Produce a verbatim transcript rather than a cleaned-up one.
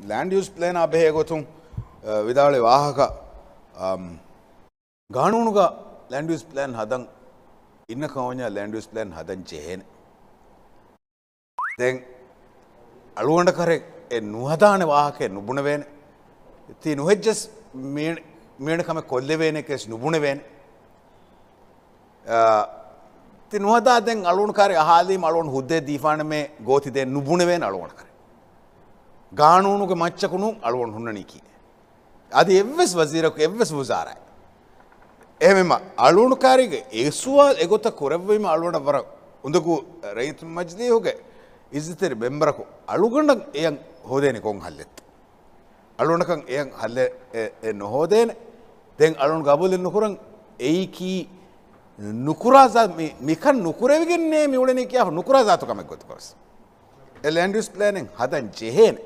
ލޭންޑް ޔޫސް ޕްލޭނާ ބެހޭ ގޮތުން، އަ، ވިދާޅުވި ވާހަކަ، އަމް، ގާނޫނުގަ ލޭންޑް ޔޫސް ޕްލޭން ހަދަން އިންނަ ކަމަށް ވަންޏާ ލޭންޑް ޔޫސް ޕްލޭން ހަދަން ޖެހޭނެ. ދެން އަޅުގަނޑަކަށް އެ ނުހަދާނެ ވާހަކައެއް ނުބުނެވޭނެ. ތީ ނުހެއްޖެސް މީ-، މީނަ ކަމެއް ކޮށްލެވޭނެ ކޭސް ނުބުނެވޭނެ. އާ، ތި ނުހަދާ ދެން އަޅުގަނޑު ކާރި އަހާލީމަ އަޅުގަނޑު ހުއްދައެއް ދީފާނަމޭ ގޯތި ދޭން ނުބުނެވޭނެ އަޅުގަނޑަކަށް. ގާނޫނުގެ މައްޗަކު ނޫން އަޅުގަނޑު ހުންނަނީކީ. އަދި އެއްވެސް ވަޒީރަކު އެއްވެސް ވުޒާރާއެއް. އެހެންވީމަ އަޅުގަނޑު ކާރީގެ އެ ސުވާލު އެގޮތަށް ކުރެއްވީމަ އަޅުގަނޑަށް ވަރަށް އުނދަގޫ ރައްޔިތު މަޖިލީހުގެ އިއްޒަތްތެރި މެމްބަރަކު އަޅުގަނޑަށް އެޔަށް ހޯދޭނެ ކޮން ހައްލެއްތަ؟ އަޅުގަނޑަކަށް އެޔަށް ހައްލެއް އެ، އެ ނުހޯދޭނެ. ދެން އަޅުގަނޑު ގަބޫލެއް ނުކުރަން އެއީކީ ނުކުރާ ޒާ-، މި، މިކަން ނުކުރެވިގެންނޭ މިއުޅެނީ ކިޔާފަ ނުކުރާ ޒާތު ކަމެއް ގޮތުކޮށް. އެ ލޭންޑް ޔޫސް ޕްލޭނެއް ހަދަން ޖެހޭނެ.